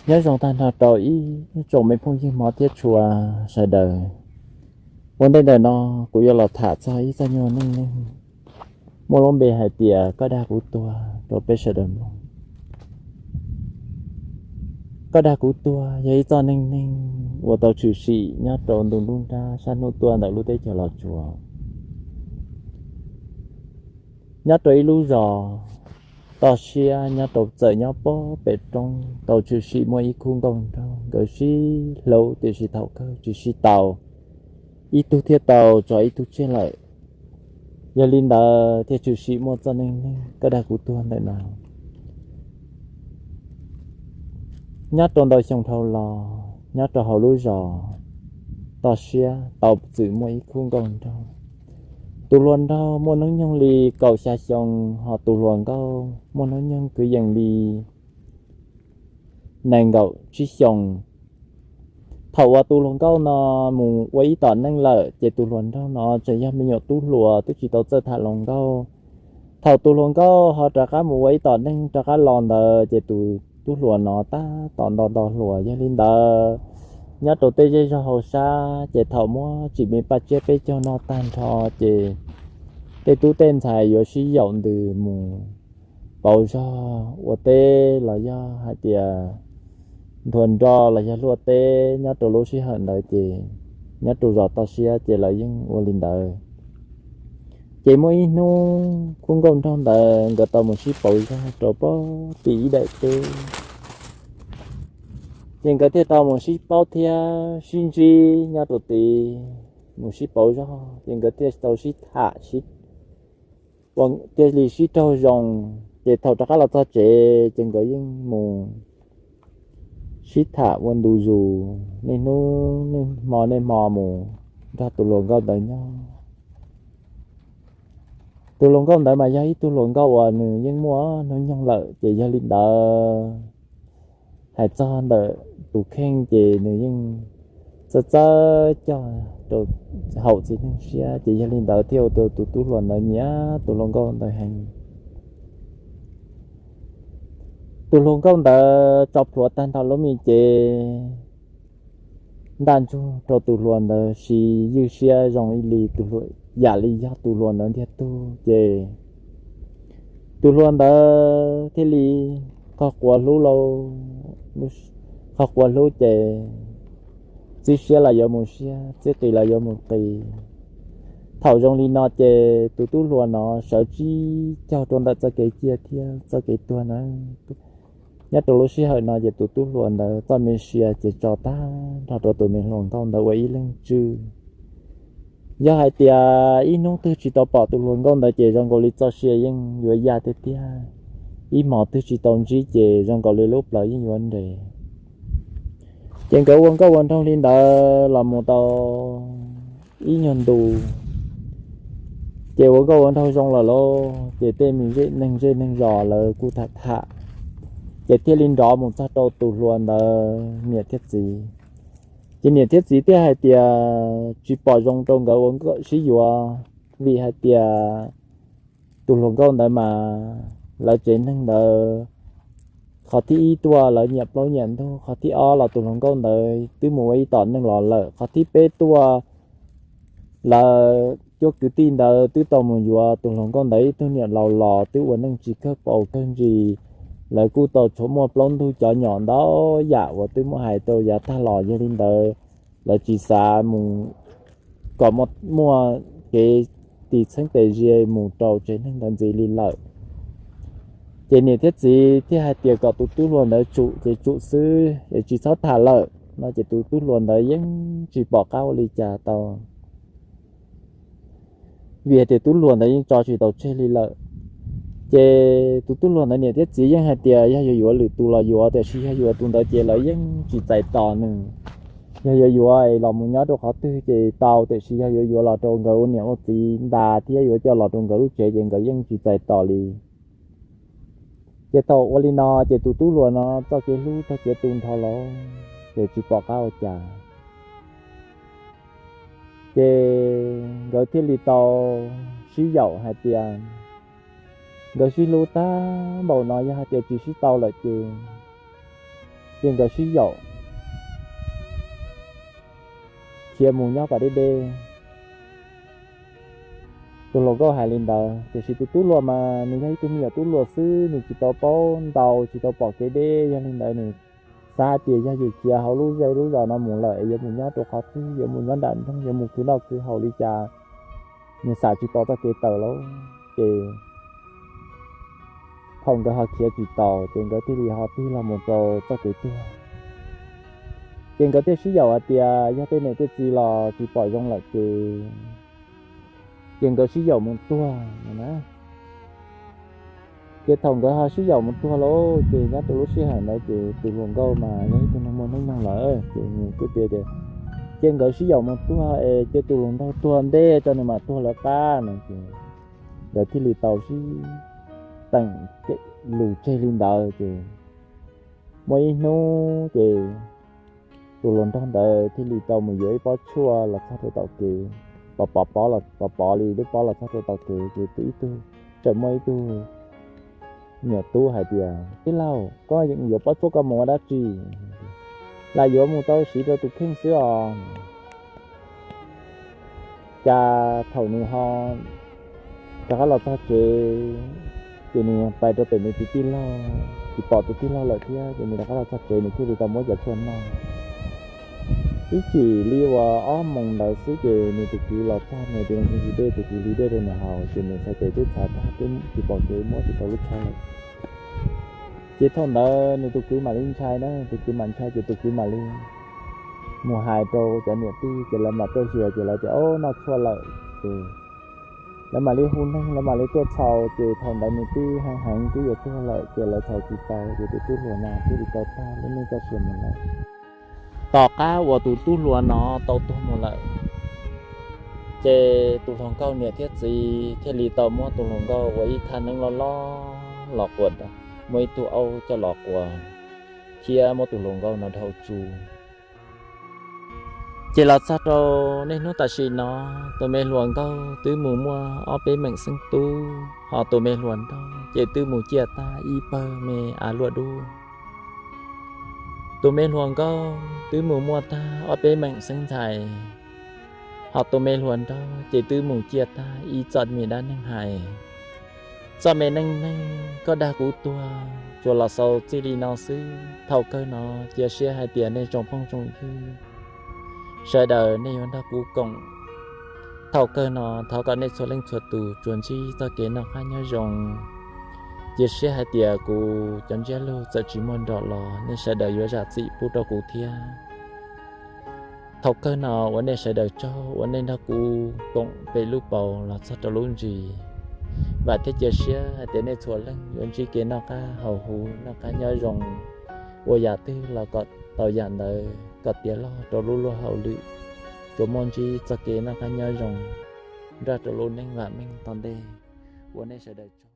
Nyob zoo tag nrho rau ib tsoom me phooj ywg hmov thiab tshua sawv daws. Ua ntej ntawm no kuv yuav los tham txog ib txoj nyuag neej neeg muaj lub npe hais tias Koj Dag Kuv Tuag rau peb sawv daws mloog. Koj Dag Kuv Tuag yog ib txoj neej neeg uas tau tshwm sim nyob rau ntu nruab nrab sab hnub tuaj ntawm lub teb chaws Los Tsuas, nyob rau ib lub zos toj siab nyob rau txawm nyob pob pem roob. Tau tshwm sim muaj ib khub nkauj nraug, nkawd sib hlub tiam sis thaum kawg tsis sib tau, ib tug thiaj tau tso ib tug tseg lawm. Yog li ntawd thiaj tshwm sim muaj txoj neej neeg Koj Dag Kuv Tuag ntawm no. Nyob rau ntau xyoo dhau los, nyob rau hauv lub zos toj siab tau txwm muaj ib khub nkauj nraug. Tus hluas nraug muaj hnub nyoog li kaum xya xyoo, ho tus hluas nkauj muaj hnub nyoog kwv yees li nees nkaum tsib xyoos. Thaum uas tus hluas nkauj no mus ua ib tom neej lawm ces tus hluas nraug no tseem yog me nyuam tub hluas twb tsis tau txawj tham hluas nkauj. Thaum tus hluas nkauj ho rov qab mus ua ib tom neej rov qab los ntawd ces tus tub hluas no tab tom nto nto hluas. Yog li ntawd, nyob rau tej zej zog hauv sab ces thaum muab tsim me paj tsiab peb caug no tag nrho ces tej tub tej ntxhais yuav sib yaum ntws mus pauv zog ua teb los yog hais tias nthua nroj los yog luaj teb. Nyob rau lub sij hawm ntawd ces nyob rau zos toj siab ces lawv yeej ua li ntawd. Ces muaj ib hnub khub nkauj nraug ntawd nkawd tau mus sib pauv zog rau pob tim ib daim teb. Ces nkawd thiaj tau mus sib paub thiab sib ntsib nyob rau tid, mus sib pauv zog ces nkawd thiaj tau sib tham sib, thiaj li sib raug zoo. Ces thaum rov qab los txog tsev ces nkawd yeej mus sib tham ua ntu zus, niaj hnub niaj hmo niaj hmo mus nrog tus hluas nkauj ntawd nyob. Tus hluas nkauj ntawd mas yog ib tug hluas nkauj uas nws yeej muaj hnub nyoog lawm, ces yog li ntawd hais txog ntawm tus kheej ces nws yeej txawj txawj coj rau haum txiv neej siab, ces yog li ntawd thiaj ua rau tus tub hluas ntawd nyiam tus hluas nkauj ntawd heev. Tus hluas nkauj ntawd tso plhuav tag nrho lub me cev ntaj ntsug rau tus hluas ntawd siv ywj siab zoo ib li tus hluas, yam li yog tus hluas ntawd ntiag tug, ces tus hluas ntawd thiaj li qhov quav hlub lauj, qhov quav hlub ces txib siab los yuav mus siab, txib qis los yuav mus qis. Thaum zoo li no ces tus tub hluas no sawv tsib caug rau ntawm txoj kev ciaj thiab txoj kev tuag na. Nyob rau lub sij hawm no ces tus tub hluas ntawd txoj me sia ces tso tag nrho rau tus me hluas nkauj ntawd ua ib leej tswj. Yog hais tias ib hnub twg tsis tau pom tus hluas nkauj ntawd ces zoo nkaus li txoj sia yeej yuav yaj tiag tiag. Ib hmos twg tsis tau ntsib ces zoo nkaus li lub plawv yeej yuav nres. Ces nkawd ua nkauj ua nraug li ntawd los mus tau ib nyuag ntu, ces ua nkauj ua nraug zoo lawm lauj, ces tej me zej neeg zej neeg zos lawv kuj tham tham, ces thiaj li nrov mus txog rau tus hluas ntawd niam thiab txiv. Ces niam thiab txiv thiaj hais tias tsis pom zoo rau nkawd ua nkauj sib yuav, vim hais tias tus hluas nkauj ntawd mas lawv tsev neeg ntawd qhov thib ib tuaj lawv nyiam plaub nyiam ntug, qhov thib ob los tus hluas nkauj ntawd twb mus ua ib tom neej los lawm, qhov thib peb tuaj lawv cuab kwv tij ntawd twb tau mus yuav tus hluas nkauj ntawd ib tug niam laus los twb ua neej tsis kawg paus kawg ntsis. Lawv kuj tau tshuav muaj plaub ntug cov nyom ntau yam uas twb muab hais tau yav tag los, yog li ntawd lawv tsis xav mus kom muaj kev tis txheeb tes zia mus rau tsev neeg ntawd ntxiv li lawm. Ces niam thiab txiv thiaj hais tias kom tus tub hluas ntawd tsum ces tsum xwb es tsis txhob tham lawm no, ces tus tub hluas ntawd yeej tsis pom qab ua li cas tau, vim hais tias tub hluas ntawd yeej tso tsis tau tseg li lawm. Ces tus tub hluas ntawd niam thiab txiv yeej hais tias yog yuav yuav lwm tus los yuav, tiam sis yog yuav tus ntawd ces lawv yeej tsis txais tos nws. Yog yuav yuav es los mus nyob rau qhov twg ces tau, tiam sis yog yuav yuav los rau nkawd ua niam ua txiv ntas thiab yuav coj los rau nkawd lub tsev ces nkawd yeej tsis txais tos li. Ces thaum ua li no ces tus tub hluas no txoj kev hlub raug txiav tu nrho lawm, ces tsis pom qab ua cas. Ces nkawd thiaj li tau sib yaum hais tias nkawd sib hlub tag npaum no, yog hais tias tsis sib tau lawm ces Ces nkawd sib yaum khiav mus nyob pas deb deb. Tus hluas nkauj hais li ntawd, tiam sis tus tub hluas mas nws yog ib tug me nyuam tub hluas xwb, nws tsis tau paub ntau, tsis tau pom kev deb, yog li ntawd nws xav hais tias yog yus khiav hauv lub zej lub zos no mus lawm es yuav mus nyob rau qhov twg, yuav mus nyob nram nroog, yuav mus khwv noj khwv haus li cas, nws xav tsis pom txoj kev tawm lauj. Ces thaum nkawd ho khiav tsis taus ces nkawd thiaj li ho tig los mus rau txoj kev tuag. Ces nkawd thiaj sib yaum hais tias yog tej niam tej txiv los tsis pom zoo lawm ces, ces nkawd sib yaum mus tuag no na. Ces thaum nkawd ho sib yaum mus tuag lauj, ces nyob rau lub sij hawm ntawd ces tus hluas nkauj mas yog ib tug neeg muaj hnub nyoog lawm, ces nws kuj tias tias, ces nkawd sib yaum mus tuag es cia tus hluas nraug tuag ntej tso nws mam tuag lawv qab no ces nkawd thiaj li tau sib teem lus tseg li ntawd ces muaj ib hnub ces tus hluas nraug ntawd thiaj li tau mus yuav ib pob tshuaj los txog rau tom kev, pov pov pov los pov pov li lub pob los txog rau tom kev ces tus ib tug, tseem muaj ib tug nyuam tub hais tias, tij laug, koj yuav pob tshuaj koj mus ua dab tsi? Lam yuav mus tau siv rau tus kheej xwb os. Cas thaum nws ho rov qab los txog tsev, ces nws pais rau pem nws tus tij laug, tsis pom tus tij laug lawm thiab, ces nws rov qab los txog tsev nws thiaj li tau muab cov tshuaj noj. Ib chim li uas ob moos ntawd xwb ces nws tus kwv los txog, nws tus kwv li dej, tus kwv li dej rau nws haus, ces nws txhais tes twb txhav tag twb tsis pom kev, muab tsis tau lub tshuaj lawm. Ces thaum ntawd nws tus kwv mam li ntshai na, tus kwv mam ntshai ces tus kwv mam li mus hais rau cov niam tij, ces lawv mam tuaj xyuas ces lawv tias, o, noj tshuaj lawm. Ces lawv mam li hu neeg, lawv mam li tuaj txhaum, ces thaum ntawd nws twb heev heev twb yuav tuag lawm, ces lawv txhaum tsis tau, ces tus tub hluas no thiaj li tau tag lub neej txoj sia mus lawm. Tom qab uas tus tub hluas no tau tuag mus lawm, ces tus hluas nkauj niam thiab txiv thiaj li tau muab tus hluas nkauj ua ib thaj neeb loj loj los quas, muab ib tug aub coj los quas, thiab muab tus hluas nkauj no dhau tsu. Ces los txog rau niaj hnub tam sim no, tus me hluas nkauj twb mus muaj ob peb meem xeeb tub, ho tus me hluas nraug ces twb mus ciaj tag ib pawg me av luaj dub. Tus me hluas nkauj twb mus muaj tag ob peb meem xeeb ntxhais, ho tus me hluas nraug ces twb mus ciaj tag ib txoj me dab neeg hais. Txoj me neej neeg koj dag kuv tuag tsuas los xaus txij li no xwb. Thaum kawg no cia siab hais tias nej tsoom phooj tsoom ywg sawv daws nej yuav nrog kuv koom. Thaum kawg no thov kom nej txhua leej txhua tus tsuas ntsib txoj kev noj qab nyob zoo. Cia siab hais tias kuv cov ntsiab lus txawm tsis muaj nrog los nej sawv daws yuav zam txim pub rau kuv thiab. Thaum kawg no ua nej sawv daws tsaug uas nej nrog kuv koom pem lub paus los txog rau lub ntsis. Vam thiab cia siab hais tias nej txhua leej yuav ntsib kev noj qab haus huv noj qab nyob zoo, ua yam twg los kom tau yam ntawd kom tiav log rau lub luag hauj lwm, tsuas muaj ntsib txoj kev noj qab nyob zoo nrog rau lub neej vam meej tom ntej. Ua nej sawv daws